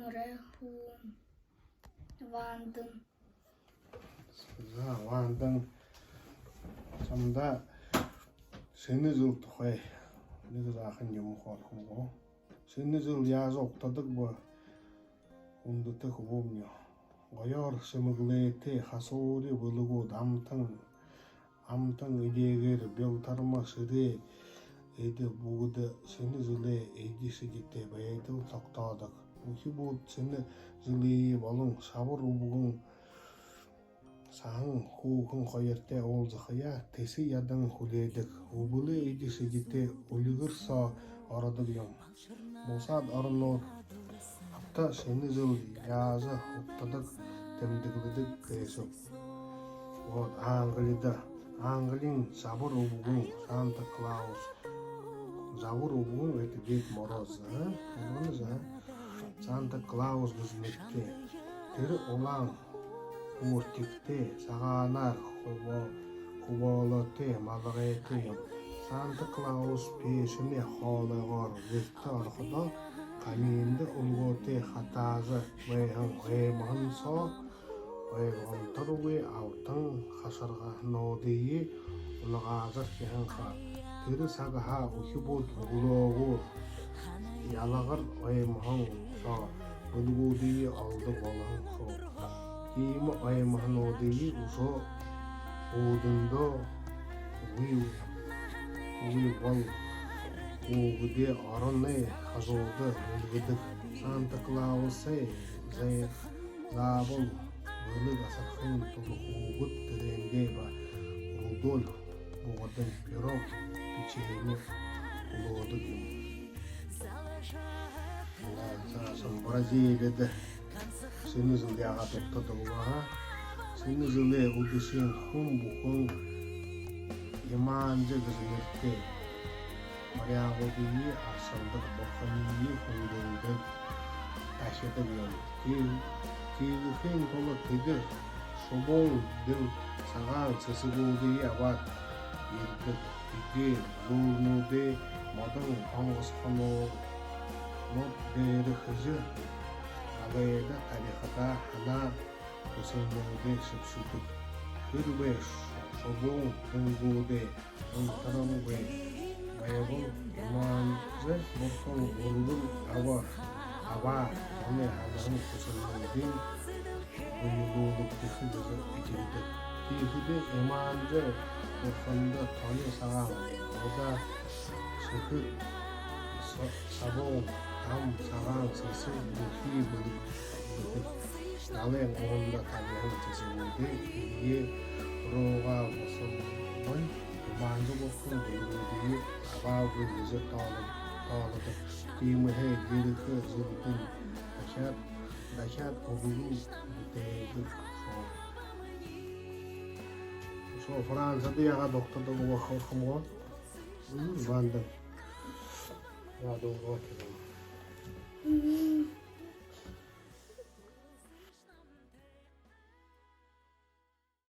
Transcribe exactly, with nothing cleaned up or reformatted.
Моря хүн. Вандан. За, Вандан, шамда Шэнэ жэл тухай нэгэ жаахан юумэ хөөрхэмгөө. Шэнэ жэл яажа угтадаг бэ, хүндэтэ хүбүүмни? Гоёор шэмэглээтэй, хасуури бэлэгүүд, амтан, амтан эдеэгээр бялтарма, шэрээ, эдэ бүгэдэ Шэнэ жэлэй эди шэдитэй байдал тогтоодог. Үхибүүд Шэнэ жэлые болон шабар үбгэн, саһан хүүхэн хоёртой уулзахаяа тэсэ ядан хүлеэдэг. Үбэлэй эди шэдитэй үльгэр соо ородог юм. Бусад оронууд абта Шэнэ жэл яажа угтадаг, тэмдэглэдэг гээшэб. Вот, Англида, Англиин жабар үбгэн Санта Клаус. Жабар үбгэн — это Дед Мороз, а? Ойлгоно же, а? Санта Клаус гэжэ нэрэтэй. Тэрэ улаан хүртэгтэй, сагаанаар хубо-, хубаалаатай, малгайтай юм. Санта Клаус пеэшэнэй хоолойгоор гэртэ ороходоо, каминда үлгөөтэй хатаажа байһан оймоһон соо ойгонторгүй алтан хашаргануудые унагаажархиһан ха. Тэрэ сагһаа үхибүүд үглөөгүүр ялагар оймоһон соо бэлэгүүдые олдог болоһон ха. Тиимэ оймоһонуудые үшөө үүдэндөө үгы, үгы бол хүүгэдэй ороной хажууда үлгэдэг. Санта Клаусай зай-, заабол бэлэг асархын тула хүүгэд тэрээндээ ба Рудольф бугадань пирог, печенье хүлөөдэг юм. Саашань Бразилида Шэнэ жэл яагаад угтадаг бэ, аа? Шэнэ жэлэй үдэшын хүн бүхэн Иманжа гэжэ нэрэтэй моряагуудые аршалдаг, бурханиие хүндэлдэг, тахидаг юм. Тии-, тиигэхын тула тэдэ шубуун бил сагаан сэсэгүүдые абаад ерэдэг. Эдеэн зуурнуудые модон онгосхонууд дээрэ хэжэ, далайда табихадаа, һанаа хүсэлнүүдээ шэбшэдэг. Хэрбээ шубуун дэнгүүдээ унтарангүй байбал, Иманжа бурхан үргэн аба-, абаа, тонай һанаһан хүсэлнүүдынь бэелүүлэгдэхэ гэжэ эдигэдэг. Тиихэдээ Иманжа бурханда тонай сагаан удаа, сэхэ са-, сабуун, ам сагаан сэсэг бүхы бэлэгдэдэг. Далайн уһанда табиһан сэсэгүүдээ эдеэн руугаа бусалбань, Иманжа бурхан бэлэгүүдые абаагүй гэжэ тооло-, тоологдодог. Тиимэһээ ерэхэ жэлдэнь дахяад, дахяад үргэн бүтээдэг. Соо Францада яагаад угтадаг бэ, хөөрхэмгөө? М, Ванда. Яагаад угтадаг бэ?